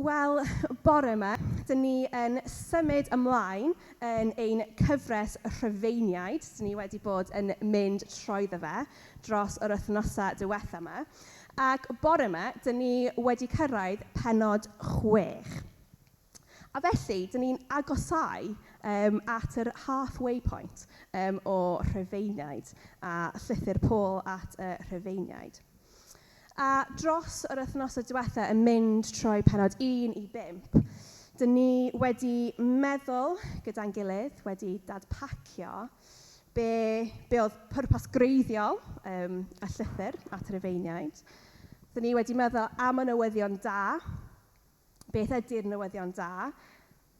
Wel, bore yma, dyn ni yn symud ymlaen yn ein cyfres Rhufeiniaid. Dyn ni wedi bod yn mynd trwyddo fe dros yr wythnosau diwetha yma. Ac bore yma, dyn ni wedi cyrraedd pennod 6. A felly, dyn ni'n agosáu at yr halfway point o Rhufeiniaid a llythyr Paul at y Rhufeiniaid. A dros yr wythnosau diwetha yn mynd trwy pennod 1 i 5, dyn ni wedi meddwl gyda'n gilydd, wedi dadpacio be oedd pwrpas greiddiol y llythyr at yr Rhufeiniaid. Dyn ni wedi meddwl am y newyddion da, beth ydy'r newyddion da,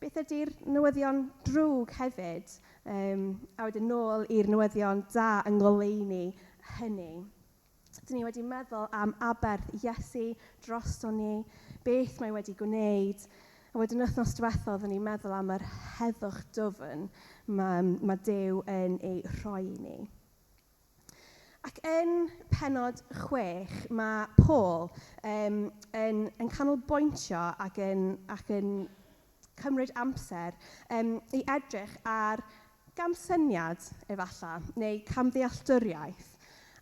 beth ydy'r newyddion drwg hefyd, a wedyn nôl i'r newyddion da yng ngoleuni hynny. Dyn ni wedi meddwl am aberth Iesu drosto ni, beth mae wedi gwneud. A wedyn wythnos diwethaf, oedden ni'n meddwl am yr heddwch dwfn mae Duw yn ei rhoi i ni. Ac yn pennod 6, mae Paul yn canolbwyntio ac yn cymryd amser i edrych ar gamsyniad efallai, neu camddealltwriaeth,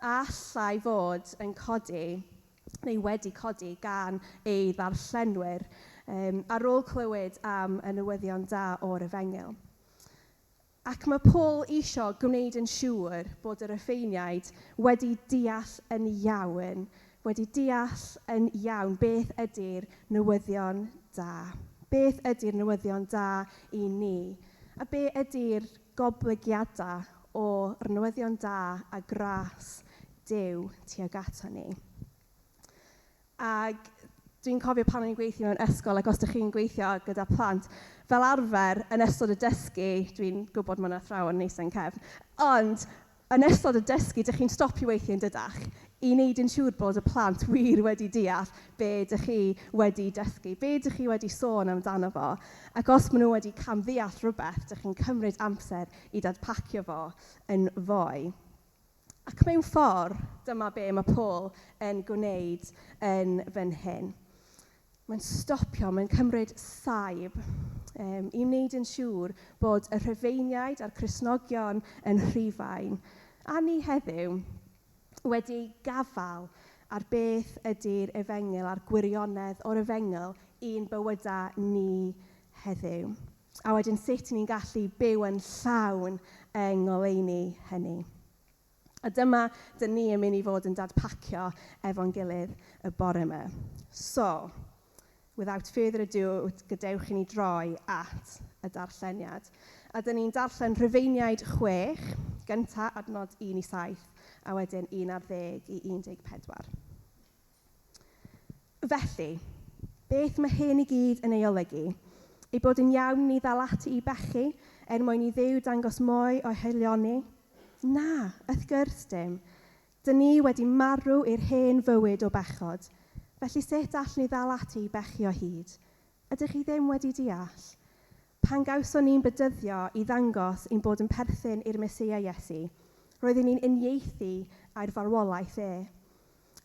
a allai fod yn codi, neu wedi codi gan ei ddarllenwyr ar ôl clywed am y newyddion da o'r efengyl. Ac mae Paul isio gwneud yn siŵr bod y Rhufeiniaid wedi deall yn iawn, wedi deall yn iawn beth ydy'r newyddion da. Beth ydy'r newyddion da i ni? A be ydy'r goblygiadau o'r newyddion da a gras Duw tuag ato ni? Ac dwi'n cofio pan o'n i'n gweithio mewn ysgol, ac os ydych chi'n gweithio gyda plant, fel arfer, yn ystod y dysgu, dwi'n gwybod mae yna athrawon neis yn cefn, ond yn ystod y dysgu, dych chi'n stopio weithio yn dydach, i wneud yn siŵr bod y plant wir wedi deall be dych chi wedi dysgu, be dych chi wedi sôn amdano fo. Ac os maen nhw wedi camddeall rhywbeth, dych chi'n cymryd amser i dadpacio fo yn fwy. Ac mewn ffordd, dyma be mae Paul yn gwneud yn fan hyn. Mae'n stopio, mae'n cymryd saib i wneud yn siŵr bod y Rhufeiniaid a'r Cristnogion yn Rhufain, a ni heddiw, wedi gafael ar beth ydy'r efengyl a'r gwirionedd o'r efengyl i'n bywydau ni heddiw. A wedyn sut ni'n gallu byw yn llawn yng ngoleuni hynny. A dyma dyn ni yn mynd i fod yn dadpacio efo'n gilydd y bore yma. So, without further ado, gadewch i ni droi at y darlleniad. A dyn ni'n darllen Rhufeiniaid 6, gynta adnod 1 i 7, a wedyn 11 i 14. Felly, beth mae hyn i gyd yn ei olygu? Ei bod yn iawn ni ddal ati i bechu er mwyn i Dduw dangos mwy o'i haelioni? Na, wrth gwrs dim. Dyn ni wedi marw i'r hen fywyd o bechod. Felly sut allwn ni ddal ati i bechu o hyd? Ydych chi ddim wedi deall? Pan gawson ni'n bedyddio i ddangos ein bod yn perthyn i'r Meseia Iesu, roeddwn ni'n uniaethu â'i farwolaeth e.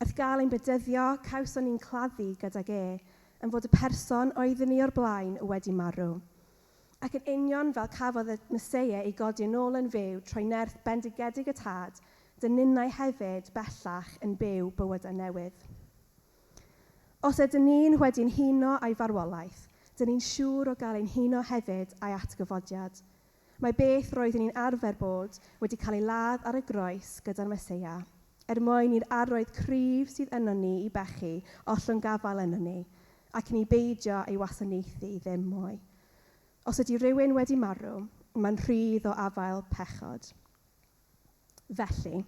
Wrth gael ein bedyddio, cawson ni'n claddu gydag e, yn fod y person oeddwn ni o'r blaen wedi marw. Ac yn union fel cafodd y Meseia ei godi yn ôl yn fyw trwy nerth bendigedig y Tad, dyn ninnau hefyd bellach yn byw bywydau newydd. Os ydyn ni'n wedi'n huno a'i farwolaeth, dyn ni'n siŵr o gael ein huno hefyd a'i atgyfodiad. Mae beth roeddwn ni'n arfer bod wedi cael ei ladd ar y groes gyda'r Meseia, er mwyn i'r arwydd cryf sydd yno ni i bechu ollwng gafael yno ni, ac ni beidio ei wasanaethu ddim mwy. Os ydy rhywun wedi marw, mae'n rhydd o afael pechod. Felly,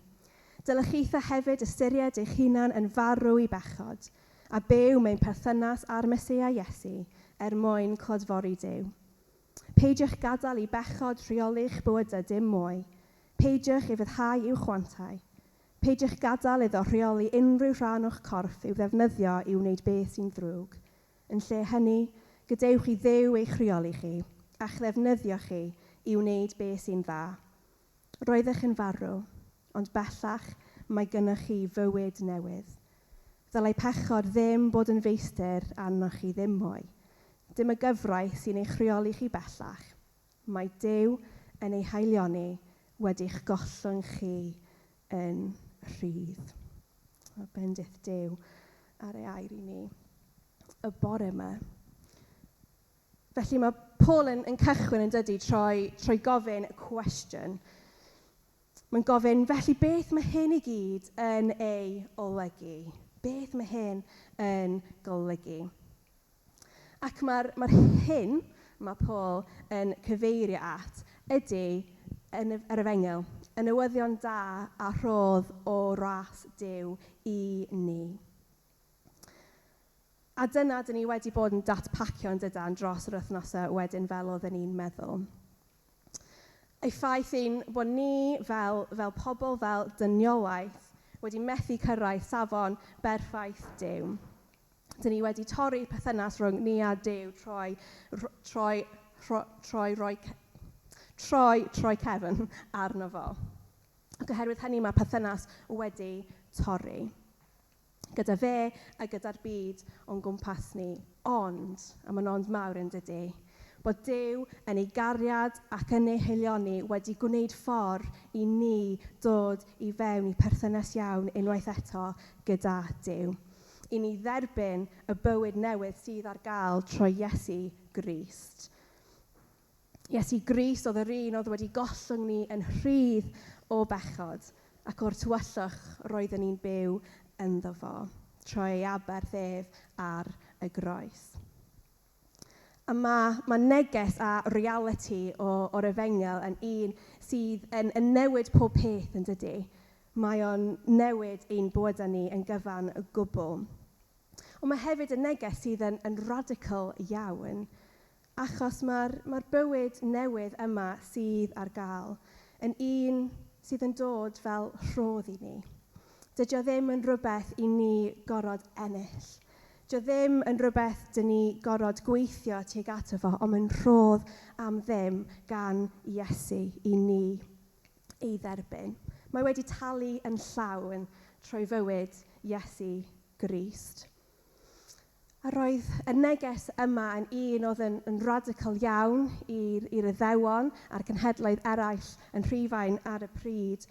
dylech chitha hefyd ystyried eich hunan yn farw i bechod a byw mewn perthynas â'r Meseia Iesu er mwyn clodfori Duw. Peidiwch gadael i bechod rheoli'ch bywydau dim mwy. Peidiwch ufuddhau i'w chwantau. Peidiwch gadael iddo rheoli unrhyw rhan o'ch corff i'w ddefnyddio i wneud beth sy'n ddrwg. Yn lle hynny, gadewch i Dduw eich rheoli chi a'ch ddefnyddio chi i wneud beth sy'n dda. Roeddech yn farw, ond bellach mae gennych chi fywyd newydd. Ddylai pechod ddim bod yn feistr arnoch chi ddim mwy. Dim y gyfraith sy'n eich rheoli chi bellach. Mae Duw yn ei haelioni wedi'ch gollwng chi yn rhydd. A bendith Duw ar ei air i ni y bore yma. Felly mae Paul yn cychwyn, yn dydy, trwy gofyn y cwestiwn. Mae'n gofyn, felly beth mae hyn i gyd yn ei olygu? Beth mae hyn yn golygu? Ac mae'r hyn mae Paul yn cyfeirio at ydy yn yr efengyl, y newyddion da a rhodd o ras Duw i ni. A dyna dyn ni wedi bod yn datpacio, yn dydan, dros yr wythnosau wedyn, fel oedden ni'n meddwl. Y ffaith ein bod ni fel pobl, fel dyniolaeth, wedi methu cyrraedd safon berffaith Duw. Dyn ni wedi torri perthynas rhwng ni a Duw troi cefn arno fo. Ac oherwydd hynny mae perthynas wedi torri gyda fe a gyda'r byd o'n gwmpas ni. Ond, a mae'n ond mawr, yn dydy, bod Duw yn ei gariad ac yn ei haelioni wedi gwneud ffordd i ni dod i fewn i perthynas iawn unwaith eto gyda Duw. I ni dderbyn y bywyd newydd sydd ar gael trwy Iesu Grist. Iesu Grist oedd yr un oedd wedi gollwng ni yn rhydd o bechod ac o'r tywyllwch roedden ni'n byw ynddo fo, trwy ei aberth ef ar y groes. A mae neges a reality o'r efengyl yn un sydd yn newid pob peth, yn dydy. Mae o'n newid ein bywydau ni yn gyfan y gwbl. Ond mae hefyd yn neges sydd yn radical iawn, achos mae'r bywyd newydd yma sydd ar gael yn un sydd yn dod fel rhodd i ni. Dydy o ddim yn rhywbeth i ni gorfod ennill. Dydy o ddim yn rhywbeth dyn ni gorfod gweithio tuag ato fo, ond mae'n rhodd am ddim gan Iesu i ni ei dderbyn. Mae wedi talu yn llawn trwy fywyd Iesu Grist. A roedd y neges yma yn un oedd yn radical iawn i'r Iddewon a'r cenhedloedd eraill yn Rhufain ar y pryd.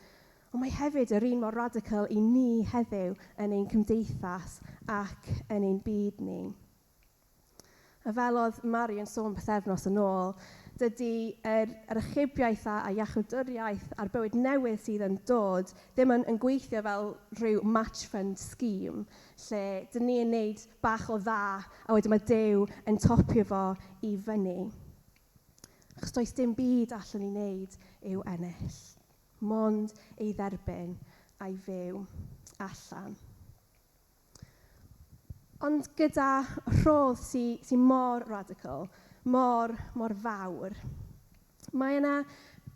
Ond mae hefyd yr un mor radical i ni heddiw yn ein cymdeithas ac yn ein byd ni. A fel oedd Mari yn sôn pythefnos yn ôl, dydy yr achubiaeth a iachawdwriaeth a'r bywyd newydd sydd yn dod ddim yn gweithio fel rhyw match fund scheme, lle dyn ni yn neud bach o dda a wedyn mae Duw yn topio fo i fyny. Achos does dim byd allwn ni wneud i'w ennill, mond ei dderbyn a'i fyw allan. Ond gyda rhodd sy mor radical, mor fawr, mae yna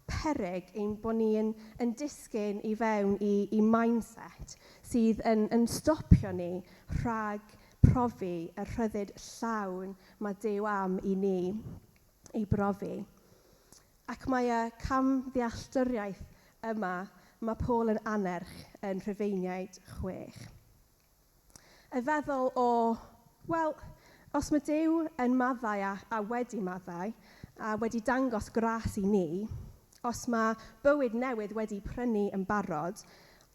peryg ein bod ni yn disgyn i fewn i mindset sydd yn stopio ni rhag profi y rhyddid llawn mae Duw am i ni ei brofi. Ac mae y camddealltwriaeth yma mae Paul yn annerch yn Rhufeiniaid 6. Y feddwl o, wel, os mae Duw yn maddau a wedi maddau a wedi dangos gras i ni, os mae bywyd newydd wedi prynu yn barod,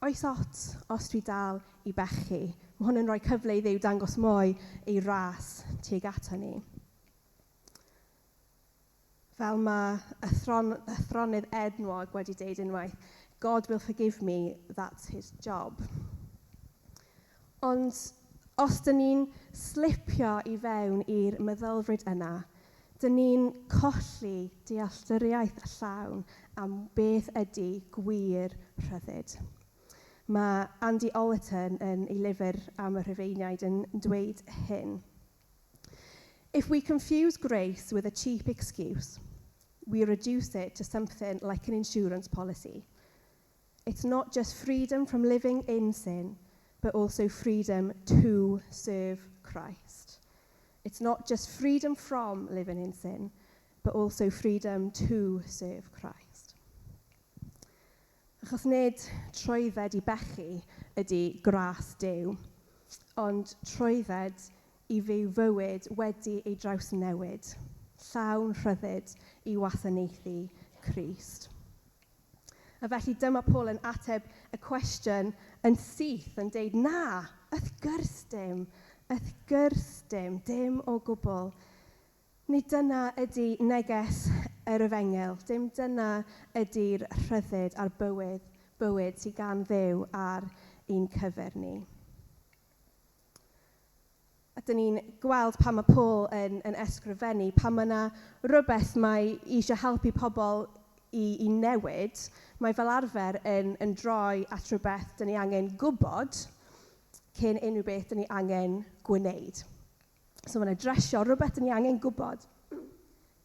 oes ot os dwi dal i bechu? Mae hwn yn rhoi cyfle i Dduw dangos mwy ei ras tuag ato ni. Fel mae athronydd enwog wedi deud unwaith, "God will forgive me, that's his job." Ond os dyn ni'n slipio i fewn i'r meddylfryd yna, dyn ni'n colli dealltwriaeth llawn am beth ydy gwir rhyddid. Mae Andy Ollerton yn ei lyfr am y Rhufeiniaid yn dweud hyn. "If we confuse grace with a cheap excuse, we reduce it to something like an insurance policy. It's not just freedom from living in sin, but also freedom to serve Christ. It's not just freedom from living in sin, but also freedom to serve Christ." Achos nid trwydded i bechu ydy gras Duw, ond trwydded i fyw fywyd wedi ei drawsnewid, llawn rhyddid i wasanaethu Crist. A felly dyma Paul yn ateb y cwestiwn yn syth yn deud, na, wrth gwrs dim, wrth gwrs dim, dim o gwbl. Nid dyna ydy neges yr efengyl, dim dyna ydy'r rhyddid a'r bywyd sydd gan Dduw ar ein cyfer ni. A dyn ni'n gweld pan mae Paul yn ysgrifennu, pan mae yna rhywbeth mae eisiau helpu pobl i newid, mae fel arfer yn droi at rhywbeth dyn ni angen gwybod cyn unrhyw beth dyn ni angen gwneud. So mae'n adresio rhywbeth dyn ni angen gwybod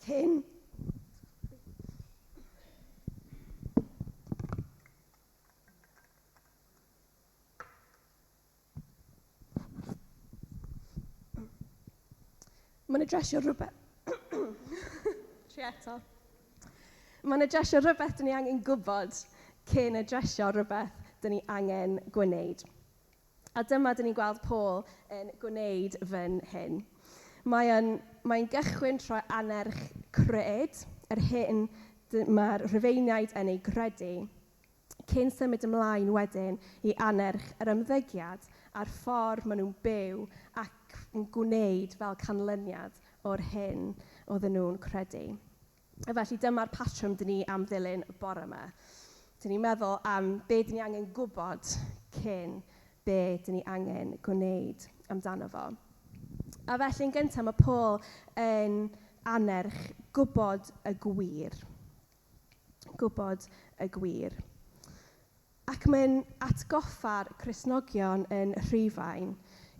cyn Mae'n adresio rhywbeth... Trio eto. Mae'n adresio rhywbeth dyn ni angen gwybod cyn adresio rhywbeth dyn ni angen gwneud. A dyma dyn ni'n gweld Paul yn gwneud fan hyn. Mae'n gychwyn trwy annerch cred, yr hyn mae'r Rhufeiniaid yn ei gredu, cyn symud ymlaen wedyn i annerch yr ymddygiad a'r ffordd maen nhw'n byw ac yn gwneud fel canlyniad o'r hyn oedden nhw'n credu. A felly dyma'r patrwm dyn ni am ddilyn bore yma. Dyn ni'n meddwl am be dyn ni angen gwybod cyn be dyn ni angen gwneud amdano fo. A felly yn gyntaf mae Paul yn annerch gwybod y gwir. Gwybod y gwir. Ac mae'n atgoffa'r Cristnogion yn Rhufain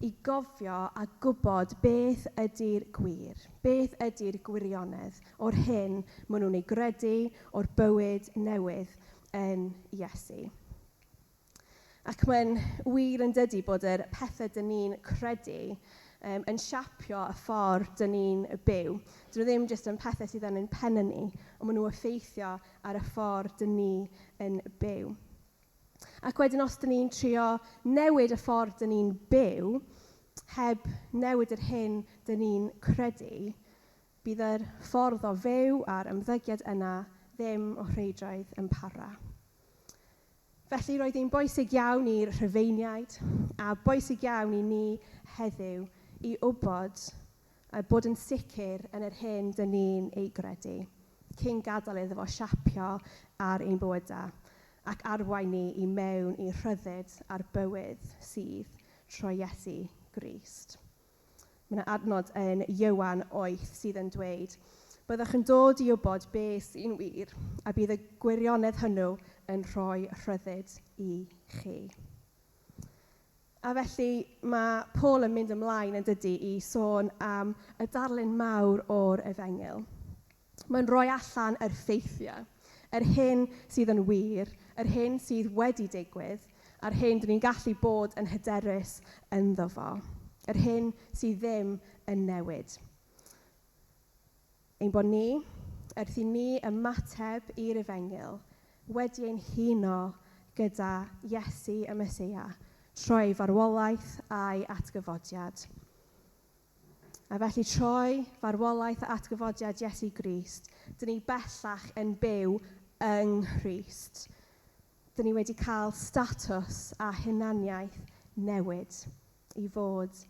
i gofio a gwybod beth ydy'r gwir, beth ydy'r gwirionedd o'r hyn maen nhw'n ei gredu, o'r bywyd newydd yn Iesu. Ac mae'n wir yn dydi bod yr pethau dyn ni'n credu yn siapio y ffordd dyn ni'n byw. Dyn nhw ddim jyst yn pethau sydd yn ein pen ni, ond maen nhw effeithio ar y ffordd dyn ni yn byw. Ac wedyn os dyn ni'n trio newid y ffordd dyn ni'n byw, heb newid yr hyn dyn ni'n credu, bydd yr ffordd o fyw a'r ymddygiad yna ddim o rheidrwydd yn para. Felly roedd hi'n bwysig iawn i'r Rhufeiniaid a bwysig iawn i ni heddiw i wybod a bod yn sicr yn yr hyn dyn ni'n ei gredu, cyn gadael iddo fo siapio ar ein bywydau ac arwain ni i mewn i rhyddid a'r bywyd sydd trwy Iesu Grist. Mae yna adnod yn Ioan 8 sydd yn dweud, byddwch yn dod i wybod beth sy'n wir, a bydd y gwirionedd hwnnw yn rhoi rhyddid i chi. A felly mae Paul yn mynd ymlaen yn dydi i sôn am y darlun mawr o'r efengyl. Mae'n rhoi allan yr ffeithiau, yr hyn sydd yn wir, yr hyn sydd wedi digwydd, a'r hyn dyn ni'n gallu bod yn hyderus ynddo fo, yr hyn sydd ddim yn newid. Ein bod ni, wrth i ni ymateb i'r efengyl, wedi ein huno gyda Iesu y Meseia, trwy farwolaeth a'i atgyfodiad. A felly trwy farwolaeth a atgyfodiad Iesu Grist, dyn ni bellach yn byw yng Nghrist. Dyn ni wedi cael statws a hunaniaeth newid i fod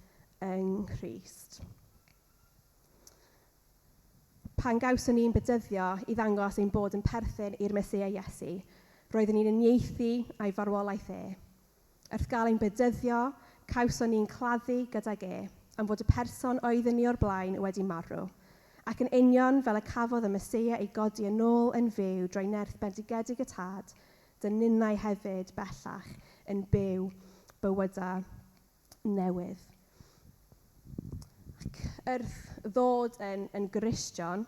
yng Nghrist. Pan gawson ni'n bedyddio i ddangos ein bod yn perthyn i'r Meseia Iesu, roeddwn ni'n uniaethu a'i farwolaeth e. Wrth gael ein bedyddio, cawson ni'n claddu gydag e, am fod y person oeddwn ni o'r blaen wedi marw. Ac yn union fel y cafodd y Meseia ei godi yn ôl yn fyw drwy nerth bendigedig y Tad, dyn ninnau hefyd bellach yn byw bywydau newydd. Ac wrth ddod yn Gristion,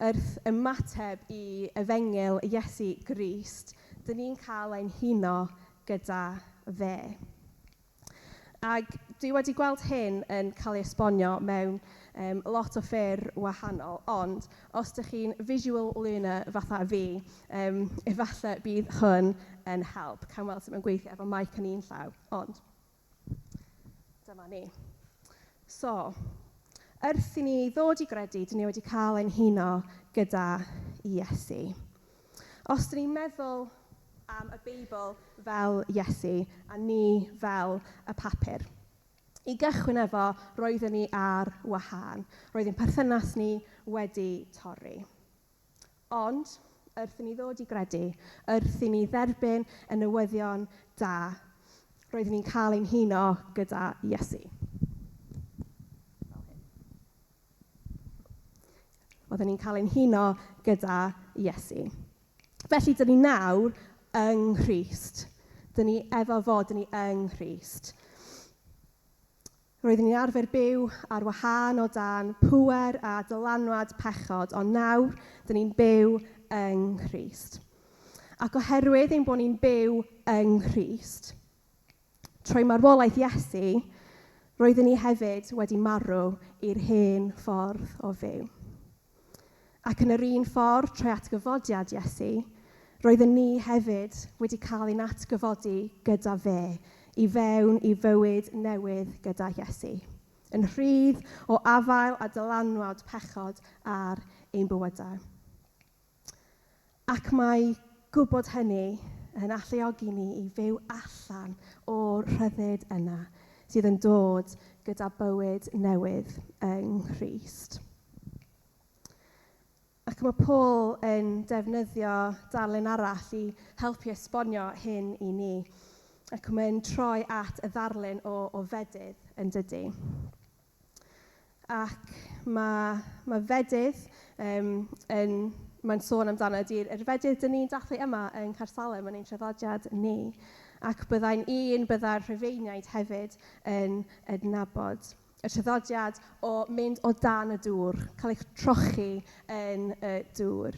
wrth ymateb i efengyl Iesu Grist, dyn ni'n cael ein huno gyda fe. Ac dwi wedi gweld hyn yn cael ei esbonio mewn lot o ffyrdd wahanol, ond os ydych chi'n visual learner fatha fi, efallai bydd hwn yn help. Cawn weld sut mae'n gweithio efo mic yn un llaw, ond dyma ni. So, wrth i ni ddod i gredu, dyn ni wedi cael ein huno gyda Iesu. Os dyn ni'n meddwl am y Beibl fel Iesu a ni fel y papur. I gychwyn efo, roeddwn ni ar wahân. Roedd ein perthynas ni wedi torri. Ond, wrth i ni ddod i gredu, wrth i ni dderbyn y newyddion da, roeddwn ni'n cael ein huno gyda Iesu. Oedden ni'n cael ein huno gyda Iesu. Felly, dyn ni nawr yng Nghrist. Dyn ni efo fo, dyn ni yng Nghrist. Roeddwn ni'n arfer byw ar wahân o dan pŵer a dylanwad pechod, ond nawr dyn ni'n byw yng Nghrist. Ac oherwydd ein bod ni'n byw yng Nghrist, trwy marwolaeth Iesu, roeddwn ni hefyd wedi marw i'r hen ffordd o fyw. Ac yn yr un ffordd, trwy atgyfodiad Iesu, roeddwn ni hefyd wedi cael ein atgyfodi gyda fe, i fewn i fywyd newydd gyda Iesu. Yn rhydd o afael a dylanwad pechod ar ein bywydau. Ac mae gwybod hynny yn alluogi ni i fyw allan o'r rhyddid yna sydd yn dod gyda bywyd newydd yng Nghrist. Ac mae Paul yn defnyddio darlun arall i helpu esbonio hyn i ni. Ac mae'n troi at y ddarlun o fedydd yn dydy. Ac mae fedydd mae'n sôn amdano ydy'r fedydd dyn ni'n dathlu yma yng Nghaersalem yn ein traddodiad ni. Ac byddai'r Rhufeiniaid hefyd yn adnabod. Y traddodiad o mynd o dan y dŵr, cael eich trochi yn y dŵr.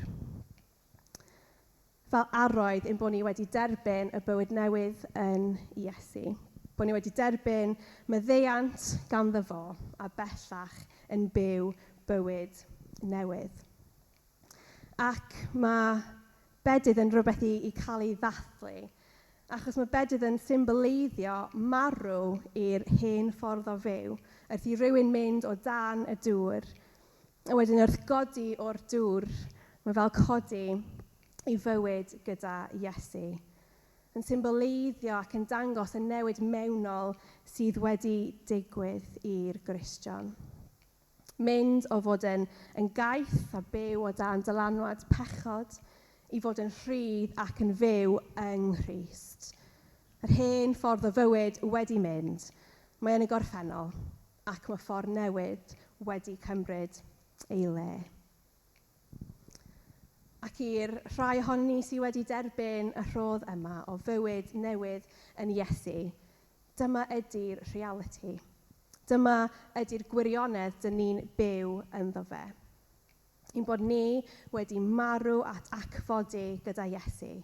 Fel arwydd ein bod ni wedi derbyn y bywyd newydd yn Iesu. Bod ni wedi derbyn maddeuant ganddo fo a bellach yn byw bywyd newydd. Ac mae bedydd yn rhywbeth i cael ei ddathlu, achos mae bedydd yn symboleiddio marw i'r hen ffordd o fyw, wrth i rywun mynd o dan y dŵr, a wedyn wrth godi o'r dŵr, mae fel codi i fywyd gyda Iesu. Yn symboleiddio ac yn dangos y newid mewnol sydd wedi digwydd i'r Gristion. Mynd o fod yn gaeth a byw o dan dylanwad pechod i fod yn rhydd ac yn fyw yng Nghrist. Yr hen ffordd o fywyd wedi mynd, mae yn y gorffennol ac mae ffordd newydd wedi cymryd ei le. Ac i'r rhai ohonon ni sydd wedi derbyn y rhodd yma o fywyd newydd yn Iesu, dyma ydy'r realiti. Dyma ydy'r gwirionedd dyn ni'n byw ynddo fe. Ein bod ni wedi marw at acfodi gyda Iesu.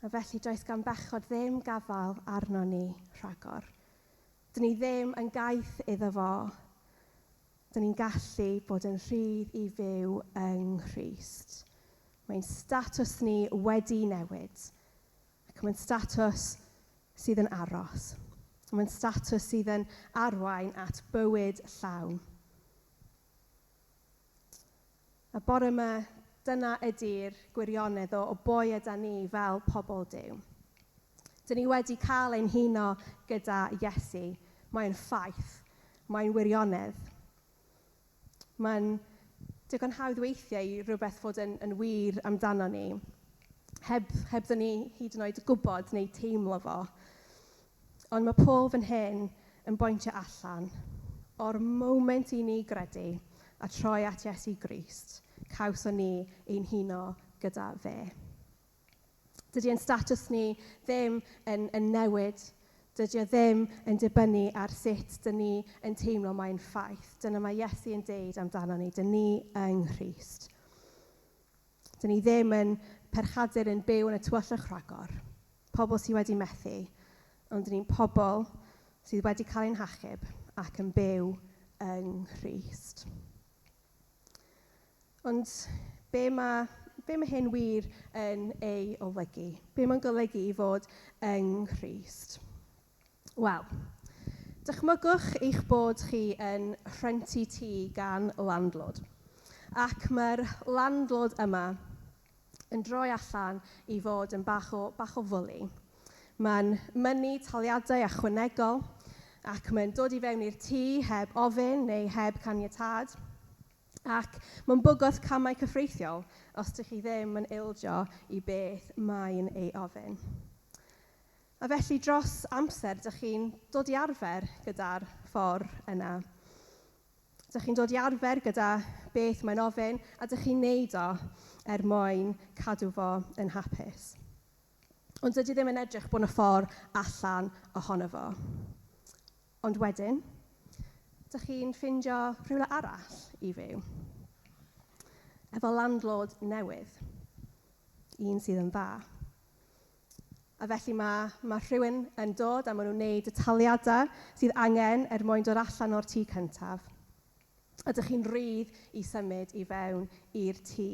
A felly does gan bechod ddim gafael arno ni rhagor. Dyn ni ddim yn gaeth iddo fo. Dyn ni'n gallu bod yn rhydd i fyw yng Nghrist. Mae'n statws ni wedi newid. Ac mae'n statws sydd yn aros. Mae'n statws sydd yn arwain at bywyd llawn. A bore yma, dyna ydy'r gwirionedd o bwy yda ni fel pobl Duw. Dyn ni wedi cael ein huno gyda Iesu. Mae'n ffaith. Mae'n wirionedd. Mae'n digon hawdd weithiau i rhywbeth fod yn wir amdano ni. Heb ddyn ni hyd yn oed gwybod neu teimlo fo. Ond mae Paul fan hyn yn bointio allan o'r moment i ni gredu a troi at Iesu Grist, cawson ni ein huno gyda fe. Dydy ein statws ni ddim yn newid. Dydy o ddim yn dibynnu ar sut dyn ni yn teimlo mae'n ffaith. Dyna mae Iesu yn deud amdano ni, dyn ni yng Nghrist. Dyn ni ddim yn perchadur yn byw yn y tywyllwch rhagor. Pobl sydd wedi methu, ond dyn ni'n pobl sydd wedi cael ein hachub ac yn byw yng Nghrist. Ond be mae hyn wir yn ei olygu? Be mae'n golygu i fod yng Nghrist? Wel, Dychmygwch eich bod chi yn rhentu tŷ gan landlord. Ac mae'r landlord yma yn droi allan i fod yn bach o fwli. Mae'n mynnu taliadau ychwanegol ac mae'n dod i fewn i'r tŷ heb ofyn neu heb caniatâd. Ac mae'n bygwth camau cyfreithiol os ydych chi ddim yn ildio i beth mae'n ei ofyn. A felly dros amser, dych chi'n dod i arfer gyda'r ffordd yna. Dych chi'n dod i arfer gyda beth mae'n ofyn, a dych chi'n neud o er mwyn cadw fo yn hapus. Ond dydy ddim yn edrych bod yna ffordd allan ohono fo. Ond wedyn, dych chi'n ffindio rhywle arall i fyw. Efo landlord newydd, un sydd yn dda. A felly mae rhywun yn dod a maen nhw'n gwneud y taliadau sydd angen er mwyn dod allan o'r tŷ cyntaf. A dych chi'n rhydd i symud i fewn i'r tŷ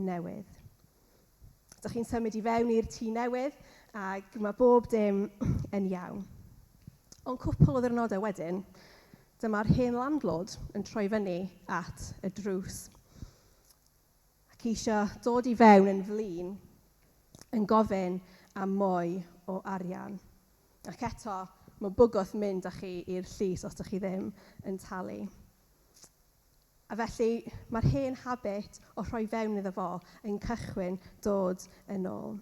newydd. Dych chi'n symud i fewn i'r tŷ newydd ac mae bob dim yn iawn. Ond cwpl o ddiwrnodau wedyn, dyma'r hen landlord yn troi fyny at y drws. Ac eisiau dod i fewn yn flin, yn gofyn am mwy o arian. Ac eto, mae bwgwth mynd â chi i'r llys os ydych chi ddim yn talu. A felly, mae'r hen habit o rhoi fewn iddo fo yn cychwyn dod yn ôl.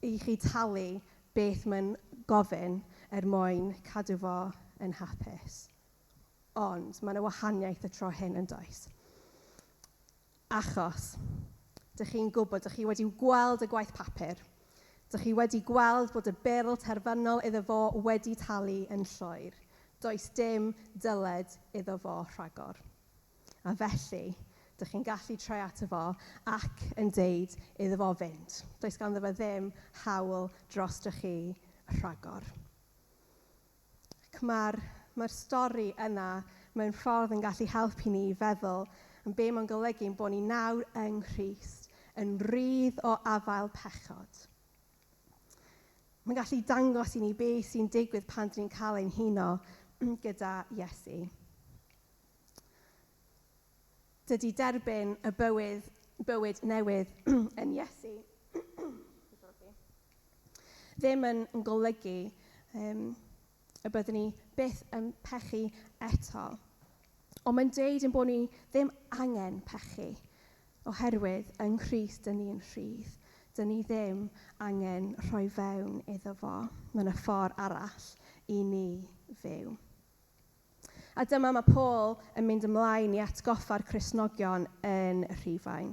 I chi talu beth mae'n gofyn er mwyn cadw fo yn hapus. Ond mae yna wahaniaeth y tro hyn yn does. Achos, dych chi'n gwybod, dych chi wedi gweld y gwaith papur. Dych chi wedi gweld bod y bil terfynol iddo fo wedi talu yn llwyr. Does dim dyled iddo fo rhagor. A felly, dych chi'n gallu troi ato fo ac yn deud iddo fo fynd. Does ganddo fo ddim hawl drostoch chi rhagor. Ac mae'r stori yna mewn ffordd yn gallu helpu ni i feddwl am be mae'n golygu bod ni nawr yng Nghrist yn rhydd o afael pechod. Mae'n gallu dangos i ni beth sy'n digwydd pan dyn ni'n cael ein huno gyda Iesu. Dydy derbyn y bywyd newydd yn Iesu ddim yn golygu y byddwn ni byth yn pechu eto. Ond mae'n deud ein bod ni ddim angen pechu, oherwydd yng Nghrist dyn ni'n rhydd. Dyn ni ddim angen rhoi fewn iddo fo. Mae yna ffordd arall i ni fyw. A dyma mae Paul yn mynd ymlaen i atgoffa'r Cristnogion yn Rhufain.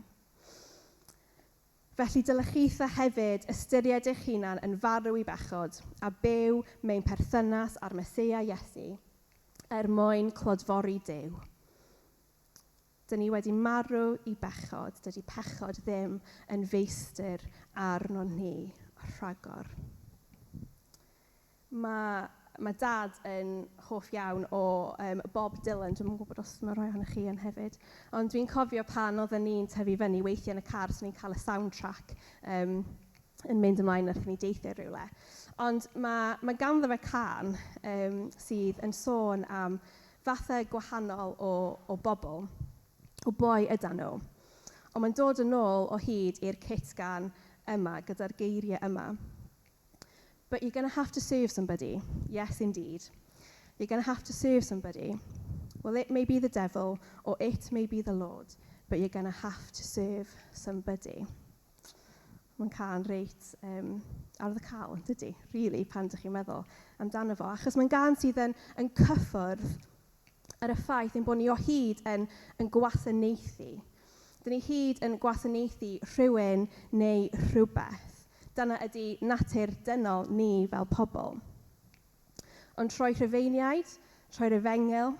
Felly dylech chitha hefyd ystyried eich hunan yn farw i bechod a byw mewn perthynas â'r Meseia Iesu er mwyn clodfori Duw. Dyn ni wedi marw i bechod. Dydy pechod ddim yn feistr arno ni rhagor. Mae Dad yn hoff iawn o Bob Dylan. Dwi'm yn gwybod os mae rhai ohonoch chi yn hefyd. Ond dwi'n cofio pan oedden ni'n tyfu fyny weithiau yn y car, so ni'n cael y soundtrack yn mynd ymlaen wrth i ni deithio rhywle. Ond mae ganddo fe cân sydd yn sôn am fathau gwahanol o bobl, o boi ydan nhw. Ond mae'n dod yn ôl o hyd i'r cytgan yma, gyda'r geiriau yma. But you're going to have to serve somebody. Yes, indeed. You're going to have to serve somebody. Well, it may be the devil or it may be the Lord, but you're going to have to serve somebody. Mae'n cân reit arwyddocaol, yn dydy, really, pan ydych chi'n meddwl amdano fo. Achos mae'n gân sydd yn cyffwrdd ar y ffaith ein bod ni o hyd yn gwasanaethu. Dyn ni hyd yn gwasanaethu rhywun neu rhywbeth. Dyna ydy natur dynol ni fel pobl. Ond troi Rhufeiniaid, troi'r efengyl,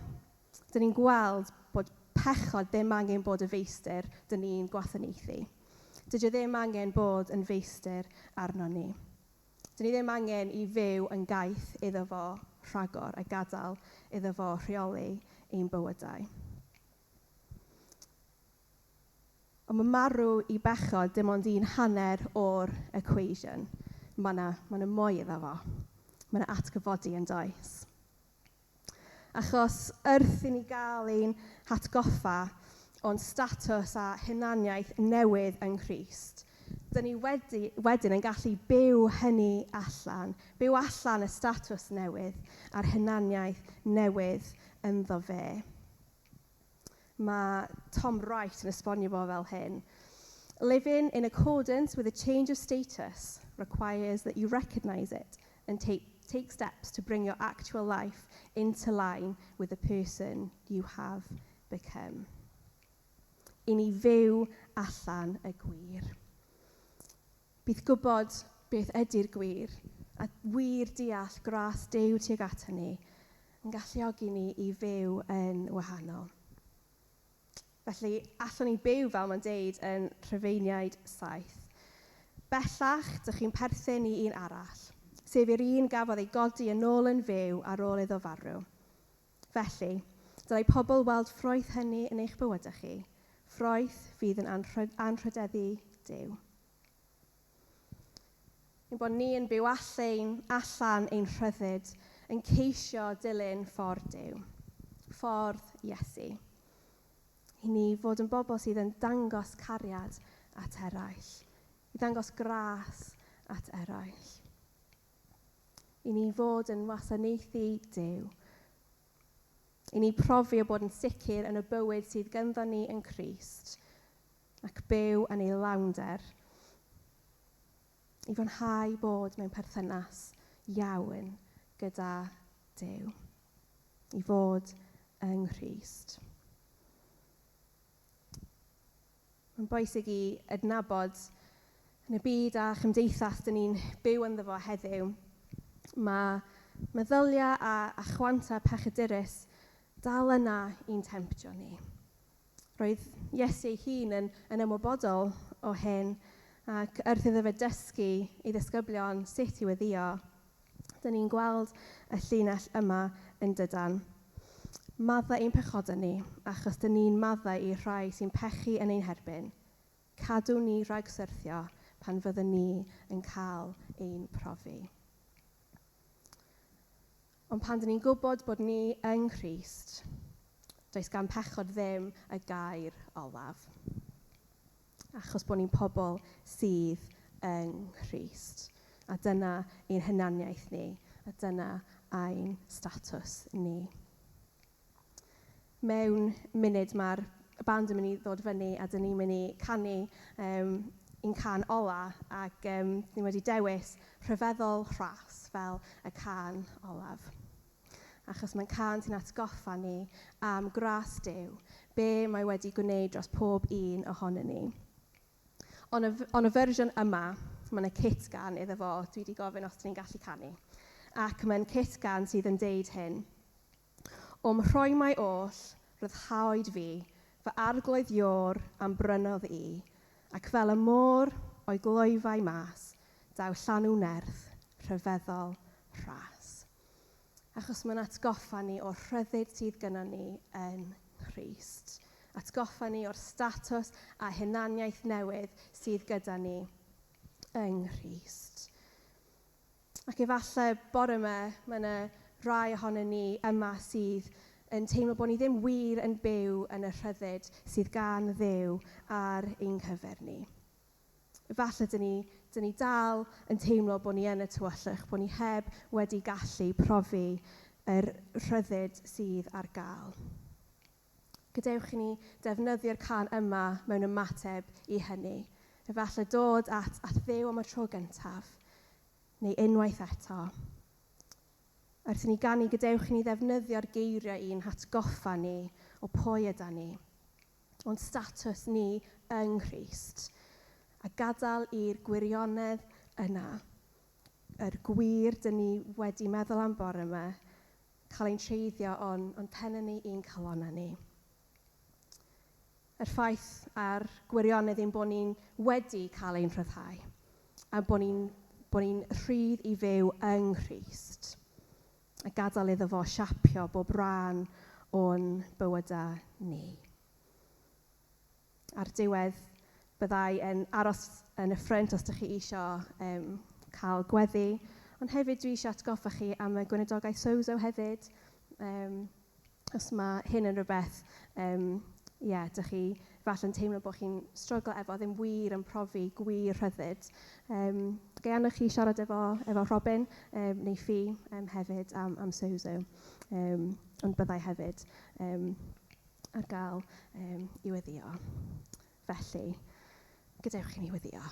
dyn ni'n gweld bod pechod ddim angen bod y feistr dyn ni'n gwasanaethu. Dydy o ddim angen bod yn feistr arno ni. Dyn ni ddim angen i fyw yn gaeth iddo fo rhagor a gadael iddo fo rheoli ein bywydau. Ond mae marw i bechod dim ond un hanner o'r equation. Mae 'na mwy iddo fo. Mae 'na atgyfodi yn does. Achos wrth i ni gael ein hatgoffa o'n statws a hunaniaeth newydd yng Nghrist, dyn ni wedyn yn gallu byw hynny allan, byw allan y statws newydd a'r hunaniaeth newydd ynddo fe. Mae Tom Wright yn esbonio fo fel hyn. "Living in accordance with a change of status requires that you recognize it and take steps to bring your actual life into line with the person you have become." I ni fyw allan y gwir. Bydd gwybod beth ydy'r gwir a wir deall gras Duw tuag ato ni yn galluogi ni i fyw yn wahanol. Felly, allwn ni byw fel mae'n deud yn Rhufeiniaid 7. "Bellach, dych chi'n perthyn i un arall, sef i'r un gafodd ei godi yn ôl yn fyw ar ôl iddo farw. Felly, dylai pobl weld ffrwyth hynny yn eich bywydau chi, ffrwyth fydd yn anrhydeddu Duw." Ein bod ni yn byw allan ein rhyddid, yn ceisio dilyn ffordd Duw, ffordd Iesu. I ni fod yn bobl sydd yn dangos cariad at eraill, i ddangos gras at eraill. I ni fod yn wasanaethu Duw. I ni profi o bod yn sicr yn y bywyd sydd gynddo ni yn Crist ac byw yn ei lawnder, i fwynhau bod mewn perthynas iawn gyda Duw, i fod yng Nghrist. Mae'n bwysig i adnabod yn y byd a chymdeithas dyn ni'n byw ynddo fo heddiw, mae meddyliau a chwanta pechadurus dal yna i'n temptio ni. Roedd Iesu ei hun yn ymwybodol o hyn, ac wrth iddo fe dysgu ei ddisgyblion sut i weddio, dyn ni'n gweld y llinell yma yn dydan. "Maddau ein pechodau ni, achos dyn ni'n maddau i'r rhai sy'n pechu yn ein herbyn. Cadw ni rhag syrthio pan fyddwn ni yn cael ein profi." Ond pan dyn ni'n gwybod bod ni yng Nghrist, does gan pechod ddim y gair olaf. Achos bod ni'n pobl sydd yng Nghrist. A dyna ein hunaniaeth ni, a dyna ein statws ni. Mewn munud mae'r band yn mynd i ddod fyny a dyn ni'n mynd i canu un cân ola ac ni wedi dewis "Rhyfeddol Rhas" fel y cân olaf. Achos mae'n cân sy'n atgoffa ni am gras Duw, be mae wedi gwneud dros pob un ohono ni. Ond y fersiwn yma, mae yna cytgan iddo fo, dwi wedi gofyn os ni'n gallu canu. Ac mae'n cytgan sydd yn deud hyn. "O'm rhwymau oll, rhyddhaodd fi, fy arglwydd Iôr a'm brynodd i, ac fel y môr o'i glwyfau mas, daw llanw nerth, rhyfeddol rhas." Achos mae'n atgoffa ni o'r rhyddid sydd gyda ni yn Nghrist. Atgoffa ni o'r statws a hunaniaeth newydd sydd gyda ni yng Nghrist. Ac efallai bore yma, mae yna rai ohono ni yma sydd yn teimlo bod ni ddim wir yn byw yn y rhyddid sydd gan Dduw ar ein cyfer ni. Efallai dyn ni dal yn teimlo bod ni yn y tywyllwch, bod ni heb wedi gallu profi yr rhyddid sydd ar gael. Gadewch i ni defnyddio'r cân yma mewn ymateb i hynny. Efallai dod at Dduw am y tro gyntaf, neu unwaith eto. Wrth i ni ganu, gadewch i ni ddefnyddio'r geiriau i'n hatgoffa ni o pwy yda ni, o'n statws ni yng Nghrist, a gadael i'r gwirionedd yna, yr gwir dyn ni wedi meddwl am bore yma, cael ein treiddio o'n pennau ni i'n calonnau ni. Yr ffaith a'r gwirionedd ein bod ni'n wedi cael ein rhyddhau a bod ni'n rhydd i fyw yng Nghrist a gadael iddo fo siapio bob rhan o'n bywydau ni. Ar diwedd, byddai yn aros yn y ffrynt os ydych chi eisiau cael gweddi. Ond hefyd dwi eisiau atgoffa chi am y gweinidogaeth Sozo hefyd. Um, Os mae hyn yn rhywbeth, ie, dych chi falle'n teimlo bod chi'n stryglo efo, ddim wir yn profi gwir rhyddid. Ga i annog chi siarad efo Robin neu Fi hefyd am Sozo. Ond byddai hefyd ar gael i weddïo. Felly, gadewch i ni weddïo.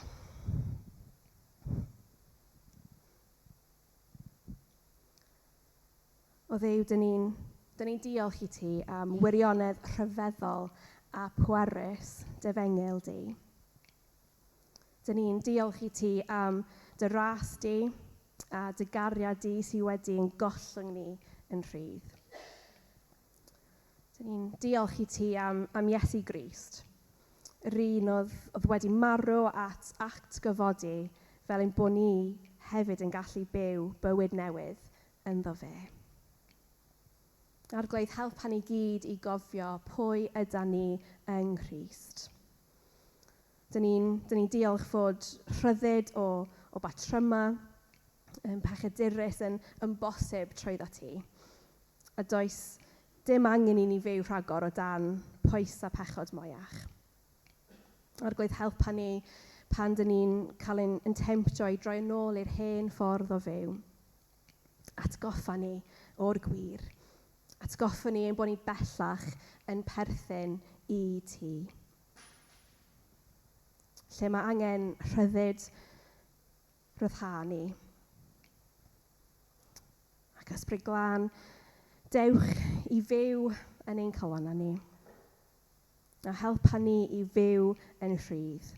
O Dduw, dyn ni'n diolch i ti am wirionedd rhyfeddol a pwerus dy efengyl di. Dyn ni'n diolch i ti am dy ras di a dy gariad di sydd wedi'n gollwng ni yn rhydd. Dyn ni'n diolch i ti am Iesu Grist, yr un oedd wedi marw at atgyfodi fel ein bod ni hefyd yn gallu byw bywyd newydd ynddo fe. Arglwydd, helpa ni gyd i gofio pwy ydan ni yng Nghrist. Dyn ni'n diolch fod rhyddid o batryma, yn pechadurus yn bosib trwyddo ti. A does dim angen i ni fyw rhagor o dan pwys a pechod mwyach. Arglwydd, helpa ni pan dyn ni'n cael ein temptio i droi yn ôl i'r hen ffordd o fyw. Atgoffa ni o'r gwir. Atgoffa ni ein bod ni bellach yn perthyn i ti. Lle mae angen rhyddid, rhyddhau ni. Ac Ysbryd Glân, dewch i fyw yn ein calonnau ni. A helpa ni i fyw yn rhydd.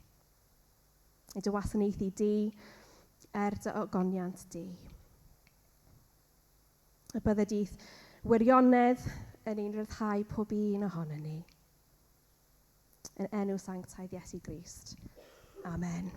I dy wasanaethu di er dy ogoniant di. Y bydde di'th wirionedd yn ein rhyddhau pob un ohonon ni. Yn enw sanctaidd Iesu Grist. Amen.